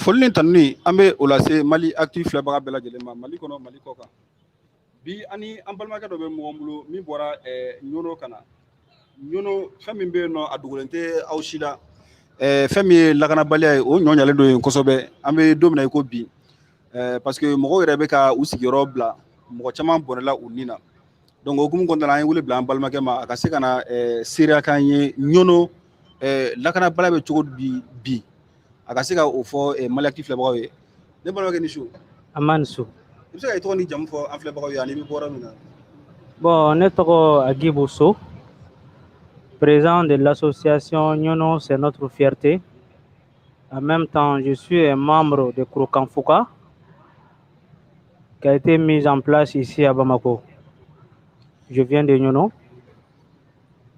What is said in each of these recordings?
Foli ni tanuni, an bɛ o lase Mali Actu filɛbaga bɛɛ lajɛlen ma, Mali kɔnɔ, Mali kɔ kan. Bi, an ni an balimakɛ dɔ bɛ mɔgɔ bolo min bɔra Ɲɔnɔ ka na. Ɲɔnɔ, fɛn min bɛ yen nɔ, a dogolen tɛ aw si la. Fɛn min ye lakanabaliya ye, o ɲɔ ɲalen don yen kosɛbɛ. An bɛ don min na i ko bi, parce que mɔgɔw yɛrɛ bɛ ka u sigiyɔrɔ bila, mɔgɔ caman bɔnɛla u ni na. Donc o hukumu kɔnɔna la, an ye wele bila an balimakɛ ma, a ka se ka na seereya k'an ye Ɲɔnɔ lakanabaliya bɛ cogo di bi, a ka se ka o fɔ Mali Actu filɛbagaw ye. Ne balimakɛ, ni su. An b'a ni su. I bɛ se ka i tɔgɔ ni jamu fɔ an filɛbagaw ye, ani i bɛ bɔ yɔrɔ min na? Bon, ne tɔgɔ Agibu So, président de l'association Niono, c'est notre fierté. En même temps, je suis un membre de Kurukanfuga qui a été mis en place ici à Bamako. Je viens de Niono.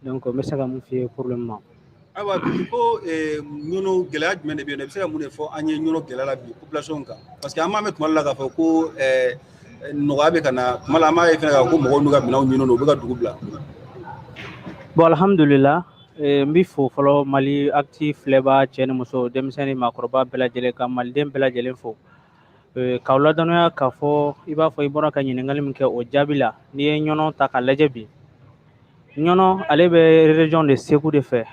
Donc, n bɛ se ka mun f'i ye pour le moment? Ayiwa, bi ko Ɲɔnɔ, gɛlɛya jumɛn de bɛ yen nɔ? I bɛ se ka mun de fɔ an ye Ɲɔnɔ gɛlɛya la bi population kan? Parce que an b'a mɛn tuma dɔ la k'a fɔ ko nɔgɔya bɛ ka na tuma la, an b'a ye fɛnɛ k'a fɔ ko mɔgɔw n'u ka minɛnw ɲininen don, u bɛ ka dugu bila. Bon, alhamdulillah, n b'i fo fɔlɔ, Mali Actu filɛba, cɛ ni muso, denmisɛnnin, maakɔrɔba bɛɛ lajɛlen, ka maliden bɛɛ lajɛlen fo. K'aw ladɔnniya k'a fɔ, i b'a fɔ i bɔra ka ɲininkali min kɛ, o jaabi la, n'i ye Ɲɔnɔ ta k'a lajɛ bi, Ɲɔnɔ ale bɛ région de Segu de fɛ,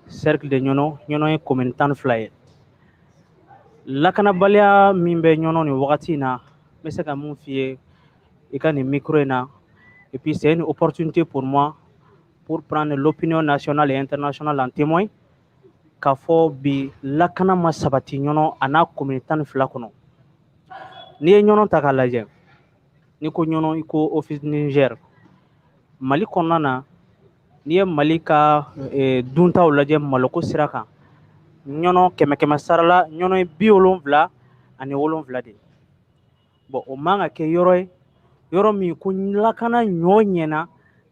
cercle de Ɲɔnɔ. Ɲɔnɔ ye commune 12 ye. Lakanabaliya min bɛ Ɲɔnɔ nin wagati in na, n bɛ se ka mun f'i ye i ka nin micro in na, et puis c'est une opportunité pour moi pour prendre l'opinion nationale et internationale en témoin, k'a fɔ bi lakana ma sabati Ɲɔnɔ a n'a commune 12 kɔnɔ. N'i ye Ɲɔnɔ ta k'a lajɛ, n'i ko Ɲɔnɔ, i ko Office Niger. Mali kɔnɔna na, n'i ye Mali ka duntaw lajɛ maloko sira kan, Ɲɔnɔ, kɛmɛ kɛmɛ sara la, Ɲɔnɔ ye 77 de ye. Bon, o man ka kɛ yɔrɔ ye, yɔrɔ min ko lakana ɲɔ ɲɛna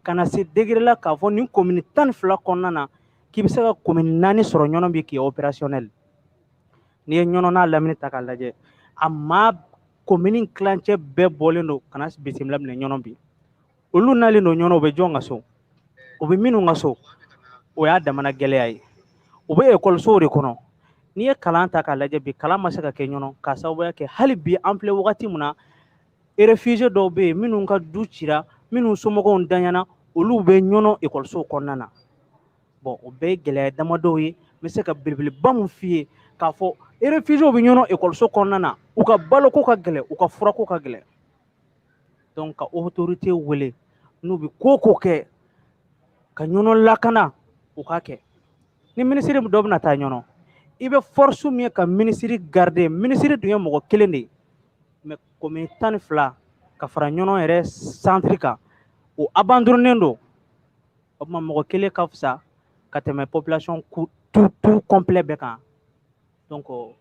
ka na se degré la k'a fɔ nin commune 12 kɔnɔna na, k'i bɛ se ka commune naani sɔrɔ Ɲɔnɔ bi k'i opérationnel. N'i ye Ɲɔnɔ n'a lamini ta k'a lajɛ, a maa commune kilancɛ bɛɛ bɔlen don ka na bisimila minɛ Ɲɔnɔ bi. Olu nalen don Ɲɔnɔ, u bɛ jɔn ka so? U bɛ minnu ka so, o y'a damana gɛlɛya ye. U bɛ ekɔlisow de kɔnɔ. N'i ye kalan ta k'a lajɛ bi, kalan ma se ka kɛ Ɲɔnɔ k'a sababuya kɛ hali bi an filɛ wagati min na, réfugié dɔw bɛ yen minnu ka du cira, minnu somɔgɔw danyana, olu bɛ Ɲɔnɔ ekɔlisow kɔnɔna na. Bon, o bɛɛ ye gɛlɛya damadɔw ye. N bɛ se ka belebeleba mun f'i ye k'a fɔ réfugiés bɛ Ɲɔnɔ ekɔliso kɔnɔna na, u ka baloko ka gɛlɛn, u ka furako ka gɛlɛn. Donc ka autorité wele, n'u bɛ ko o ko kɛ ka Ɲɔnɔ lakana, u k'a kɛ. Ni minisiri dɔ bɛna taa Ɲɔnɔ, i bɛ force min ye ka minisiri garder, minisiri dun ye mɔgɔ kelen de ye, mais commune 12 ka fara Ɲɔnɔ yɛrɛ centre kan, o abandonné don. O tuma mɔgɔ kelen ka fisa ka tɛmɛ population tout tout complet bɛɛ kan. Donc o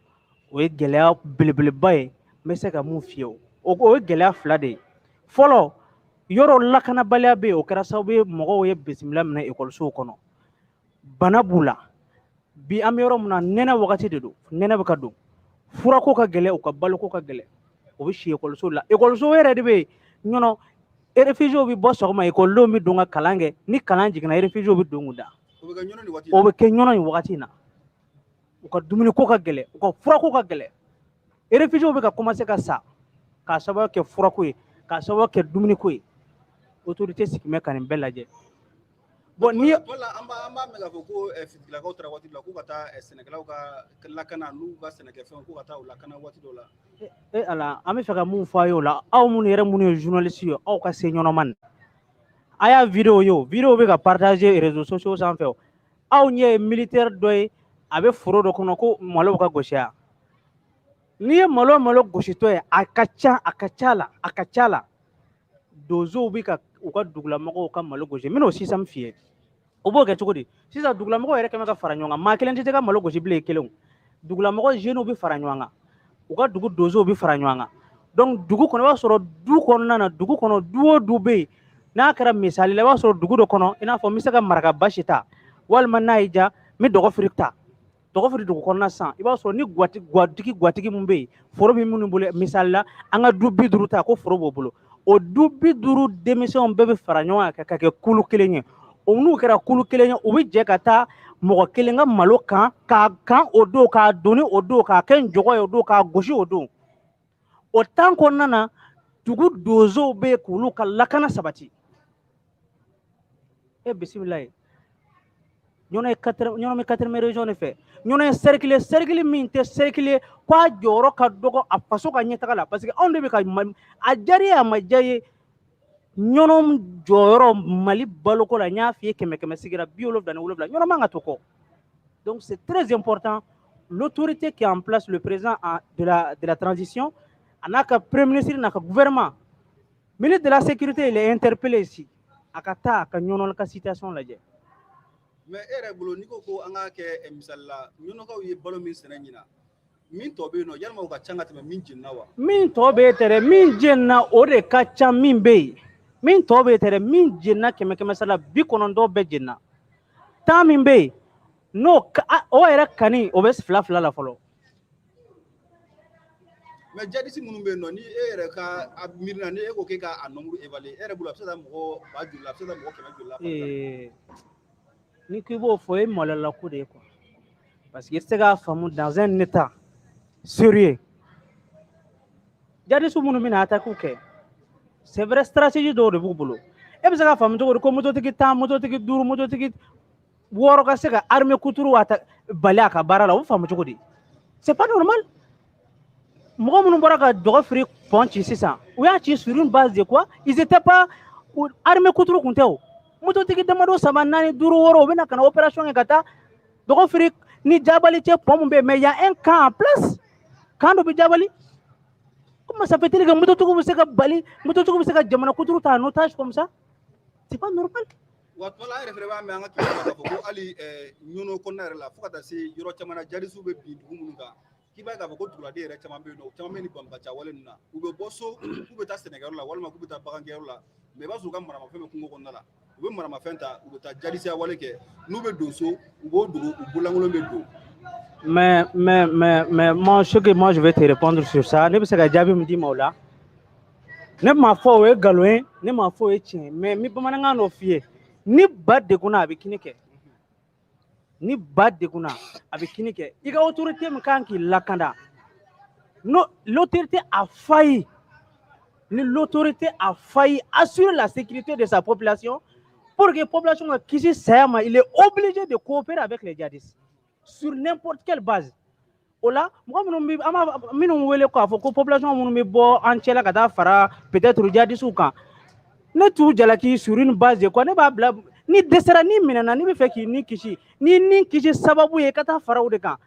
ye gɛlɛya belebeleba ye. N bɛ se ka mun f'i ye, o ye gɛlɛya fila de ye. Fɔlɔ, yɔrɔ lakanabaliya bɛ yen, o kɛra sababu ye mɔgɔw ye bisimila minɛ ekɔlisow kɔnɔ. Bana b'u la bi. An bɛ yɔrɔ min na, nɛnɛ wagati de don, nɛnɛ bɛ ka don, furako ka gɛlɛn, u ka baloko ka gɛlɛn, u bɛ si ekɔliso la. Ekɔliso yɛrɛ de bɛ yen Ɲɔnɔ, réfugiés bɛ bɔ sɔgɔma, ekɔlidenw bɛ don ka kalan kɛ. Ni kalan jiginna, réfugiés bɛ don k'u da. O bɛ kɛ Ɲɔnɔ nin waati? O bɛ kɛ Ɲɔnɔ nin wagati in na. U ka dumuniko ka gɛlɛn, u ka furako ka gɛlɛn. Réfugiés bɛ ka commencer ka sa k'a sababu kɛ furako ye, k'a sababu kɛ dumuniko ye. Autorité sigi bɛ ka nin bɛɛ lajɛ. Bon, ni Wala an b'a mɛn k'a fɔ ko finitigilakaw taara waati dɔ la k'u ka taa sɛnɛkɛlaw ka lakana n'u ka sɛnɛkɛfɛnw, k'u ka taa u lakana waati dɔ la. E ala, an bɛ fɛ ka mun fɔ a ye o la, aw minnu yɛrɛ minnu ye journaliste ye, aw ka se Ɲɔnɔ ma nin, a y'a vidéo ye, o vidéo bɛ ka partager réseaux sociaux sanfɛ. O aw ɲɛ ye militaire dɔ ye, a bɛ foro dɔ kɔnɔ ko malo bɛ ka gosi. A n'i ye malo gositɔ ye, a ka ca, a ka ca la, a ka ca la, donsow bɛ ka u ka dugulamɔgɔw ka malo gosi. N bɛn'o sisan f'i ye, o b'o kɛ cogo di? Sisan dugulamɔgɔw yɛrɛ kɛmɛ ka fara ɲɔgɔn kan, maa kelen tɛ se ka malo gosi bilen kelen. Dugulamɔgɔ jeunes bɛ fara ɲɔgɔn kan, u ka dugu donsow bɛ fara ɲɔgɔn kan. Donc dugu kɔnɔ, i b'a sɔrɔ du kɔnɔna na, dugu kɔnɔ, du o du bɛ yen, n'a kɛra misali la, i b'a sɔrɔ dugu dɔ kɔnɔ, i n'a fɔ n bɛ se ka Maraka Basi ta, walima n'a y'i diya n bɛ Dɔgɔfiri ta, Dɔgɔfiri dugu kɔnɔna sisan, i b'a sɔrɔ ni gwatigi mun bɛ yen, foro bɛ minnu bolo, misali la, an ka du 50 ta ko foro b'o bolo, o du 50 denmisɛnw bɛɛ bɛ fara ɲɔgɔn kan ka kɛ kulu kelen ye. O n'u kɛra kulu kelen ye, u bɛ jɛ ka taa mɔgɔ kelen ka malo kan, k'a kan o don, k'a doni o don, k'a kɛ njɔgɔ ye o don, k'a gosi o don. O temps kɔnɔna na, dugu donsow bɛ yen k'olu ka lakana sabati. E bisimila ye. Ɲɔnɔ ye quatre, Ɲɔnɔ bɛ quatrième région de fɛ. Ɲɔnɔ ye cercle, cercle min tɛ cercle ye k'a jɔyɔrɔ ka dɔgɔ a faso ka ɲɛtaga la, parce que anw de bɛ ka a diyara i ye, a ma diya i ye, Ɲɔnɔ jɔyɔrɔ Mali baloko la, n y'a f'i ye, kɛmɛ kɛmɛ sigira 77, Ɲɔnɔ man ka to kɔ. Donc c'est très important, l'autorité qui est en place, le président de la transition, a n'a ka premier ministre n'a ka gouvernement, ministre de la sécurité, il est interpellé ici, a ka taa a ka Ɲɔnɔ ka situation lajɛ. Mais e yɛrɛ bolo, n'i ko ko an k'a kɛ misali la, Ɲɔnɔkaw ye balo min sɛnɛ ɲina, min tɔ bɛ yen nɔ, yalima o ka ca ka tɛmɛ min jenina wa? Min tɔ bɛ yen tɛ dɛ, min jenina, o de ka ca. Min bɛ yen, min tɔ bɛ yen tɛ dɛ, min jenina, kɛmɛ kɛmɛ sara la, 90 bɛɛ jenina. 10 min bɛ yen, n'o o yɛrɛ kani, o bɛ fila fila la fɔlɔ. Mais djihadiste minnu bɛ yen nɔ, ni e yɛrɛ ka a miirina, ni e ko k'e ka a nombre évaluer, e yɛrɛ bolo, a bɛ se ka taa mɔgɔ ba joli la, a bɛ se ka taa mɔgɔ kɛmɛ joli la? Ni k'i b'o fɔ, o ye maloyala ko de ye quoi, parce que i tɛ se k'a faamu dans un état sérieux, djihadiste minnu bɛna attaque kɛ, c'est vrai, stratégie dɔw de b'u bolo. E bɛ se k'a faamu cogo di ko mototigi 10, mototigi 5, mototigi 6 ka se ka armée kuturu bali a ka baara la? O bɛ faamu cogo di? C'est pas normal. Mɔgɔ minnu bɔra ka dɔgɔ firi pont ci sisan, u y'a ci sur une base de quoi? Ils étaient pas armée kuturu kun tɛ o. Mototigi damadɔ, saba, naani, duuru, wɔɔrɔ, u bɛna ka na opération kɛ ka taa dɔgɔ firi ni Jabali cɛ, pont mun bɛ yen. Mais il y a un camp en place, camp dɔ bɛ Jabali. Comment ça fait-il que mototigiw bɛ se ka bali, mototigiw bɛ se ka jamana kuturu ta en otage comme ça? C'est pas normal. Wa tuma la, an yɛrɛ fɛnɛ b'a mɛn an ka kibaruya la k'a fɔ ko hali Ɲɔnɔ kɔnɔna yɛrɛ la, fo ka taa se yɔrɔ caman na, djihadistew bɛ bin dugu minnu kan, k'i b'a ye k'a fɔ ko duguladen yɛrɛ caman bɛ yen nɔ, caman bɛ nin banbaganciya wale ninnu na. U bɛ bɔ so k'u bɛ taa sɛnɛkɛyɔrɔ la walima k'u bɛ taa bagankɛyɔrɔ la, mais i b'a sɔrɔ u ka maramafɛn bɛ kungo kɔnɔna la. U bɛ maramafɛn ta, u bɛ taa djihadisteya wale kɛ. N'u bɛ don so, u b'o dogo, u bololankolon bɛ don. Mais moi, ce que moi je vais te répondre sur ça, ne bɛ se ka jaabi min d'i ma o la, ne m'a fɔ o ye nkalon ye, ne m'a fɔ o ye tiɲɛ ye, mais n bɛ bamanankan dɔ f'i ye: ni ba degunna, a bɛ kini kɛ. Ni ba degunna, a bɛ kini kɛ. I ka autorité min kan k'i lakanda, no, l'autorité a failli, ni l'autorité a failli assurer la sécurité de sa population, pour que population ka kisi saya ma, il est obligé de coopérer avec les djihadistes sur n'importe quelle base. O la, mɔgɔ minnu bɛ an b'a minnu wele k'a fɔ ko population minnu bɛ bɔ an cɛla ka taa fara peut-être djihadistes kan, ne t'u jalaki sur une base de quoi? Ne b'a bila ni dɛsɛra, n'i minɛna, n'i bɛ fɛ k'i ni kisi, n'i ni kisi sababu ye ka taa fara o de kan,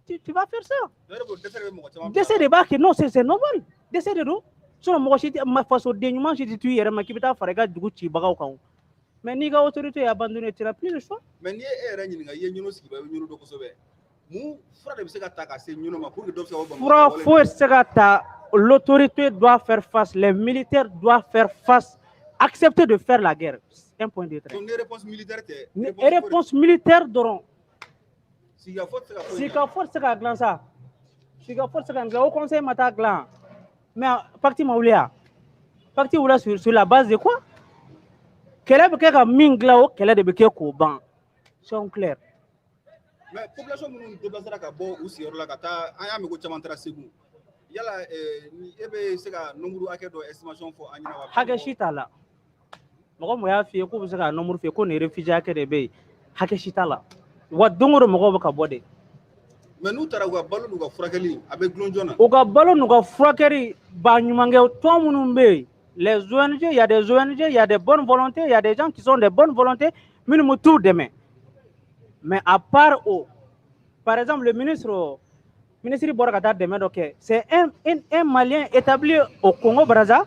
tu vas faire ça. Dɛsɛ de b'a kɛ. Non, c'est normal, dɛsɛ de don. Sinon mɔgɔ si tɛ ma, fasoden ɲuman si tɛ to i yɛrɛ ma k'i bɛ taa fara i ka dugu cibagaw kan o. Mais n'i ka autorité est abandonnée, tu n'as plus le choix. Mais n'i ye e yɛrɛ ɲininka, i ye Ɲɔnɔ sigiba, i bɛ Ɲɔnɔ dɔn kosɛbɛ, mun fura de bɛ se ka ta ka se Ɲɔnɔ ma pour que dɔ bɛ se ka bɔ? Fura foyi tɛ se ka ta. L'autorité doit faire face, les militaires doivent faire face, accepter de faire la guerre, un point de trait. Donc ni réponse militaire tɛ? Ni réponse militaire dɔrɔn. Sigikafɔ tɛ se ka foyi ɲɛ? Sigikafɔ tɛ se ka dilan sa, sigikafɔ tɛ se ka dilan. O conseil ma taa dilan, mais pacte ma wuli ya. Pacte wula sur la base de quoi? Kɛlɛ bɛ kɛ ka min dilan, o kɛlɛ de bɛ kɛ k'o ban. Soyons clairs. Mais population minnu déplacera ka bɔ u sigiyɔrɔ la ka taa, an y'a mɛn ko caman taara Segu, yala ni e bɛ se ka nombre hakɛ dɔ estimation fɔ an ɲɛna wa? Hakɛ si t'a la. Mɔgɔ mɔgɔ y'a f'i ye k'u bɛ se ka nombre f'i ye ko nin réfugié hakɛ de bɛ yen, hakɛ si t'a la. Wa don o don mɔgɔw bɛ ka bɔ de. Mais n'u taara, u ka balo n'u ka furakɛli, a bɛ gulon jɔn na? U ka balo n'u ka furakɛli, baɲumankɛ tɔn minnu bɛ yen, les ONG, il y a des ONG, il y a des bonnes volontés, il y a des gens qui sont des bonnes volontés minnu bɛ t'u dɛmɛ. Mais à part o, par exemple, le ministre bɔra ka taa dɛmɛ dɔ kɛ, c'est un Malien établi au Congo Brazza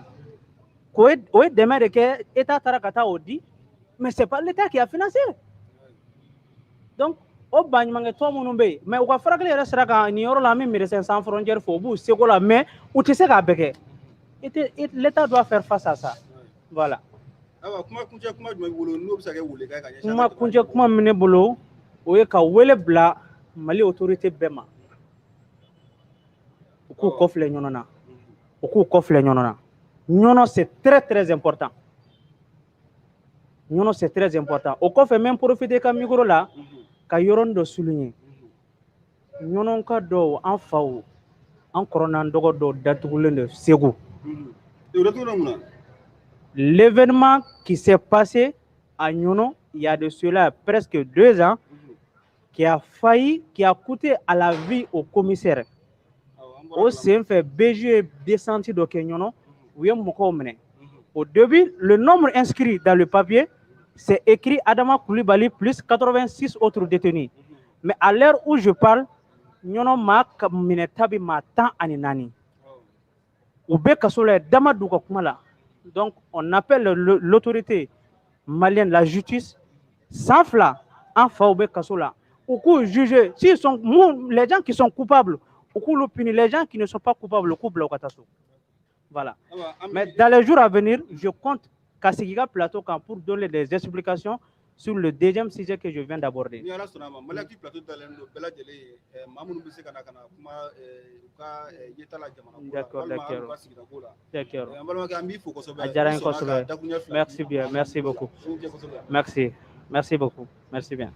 k'o ye, o ye dɛmɛ de kɛ, État taara ka taa o di, mais c'est pas l'État qui a financé. Donc o baɲumankɛ tɔn minnu bɛ yen, mais u ka furakɛli yɛrɛ sira kan, nin yɔrɔ la, an bɛ Médecins Sans Frontières fo, u b'u seko la, mais u tɛ se k'a bɛɛ kɛ. L'État doit faire face à ça. Voilà. Ayiwa, kuma kuncɛ kuma jumɛn b'i bolo n'o bɛ se ka kɛ welekan ye ka ɲɛsin an Kuma ka kuncɛ kuma min ne bolo, o ye ka wele bila Mali autorité bɛɛ ma, u k'u kɔfilɛ ɲɔgɔn na, u k'u kɔfilɛ ɲɔgɔn na. Ɲɔnɔ, c'est très très important. Ɲɔnɔ, c'est très important. O kɔfɛ, n bɛ profiter ka micro la ka yɔrɔnin dɔ souligner. Ɲɔnɔka dɔw, an faw, an kɔrɔ n'an dɔgɔ dɔw datugulen don Segu. O datugulen mun na? L'événement qui s'est passé à Niono il y a de cela presque 2 ans, qui a failli, qui a coûté à la vie au commissaire. O senfɛ, BG ye descente dɔ kɛ Ɲɔnɔ, u ye mɔgɔw minɛ. Au début, le nombre inscrit dans le papier, c'est écrit Adama Koulibaly plus 86 autres détenus. Mais à l'heure où je parle, Ɲɔnɔ maa minɛta bɛ maa 14. U bɛ kaso la, dama d'u ka kuma la. Donc, on appelle l'autorité malienne, la justice, 102, an faw bɛ kaso la. U k'u juger. S'ils sont, les gens qui sont coupables, u k'olu punir. Les gens qui ne sont pas coupables, u k'u bila u ka taa so. Voilà. Mais dans les jours à venir, je compte ka sigi ka plateau kan pour donner des explications sur le deuxième sujet que je viens d'aborder. Ni Ala sɔnna a ma, Mali Actu plateau dalen don bɛɛ lajɛlen ye, maa minnu bɛ se ka na kuma u ka yeta la jamana ko la walima u ka sigida ko la. An balimakɛ, an b'i fo kosɛbɛ. A diyara n ye kosɛbɛ. Merci bien, merci beaucoup. Merci, merci beaucoup, merci bien.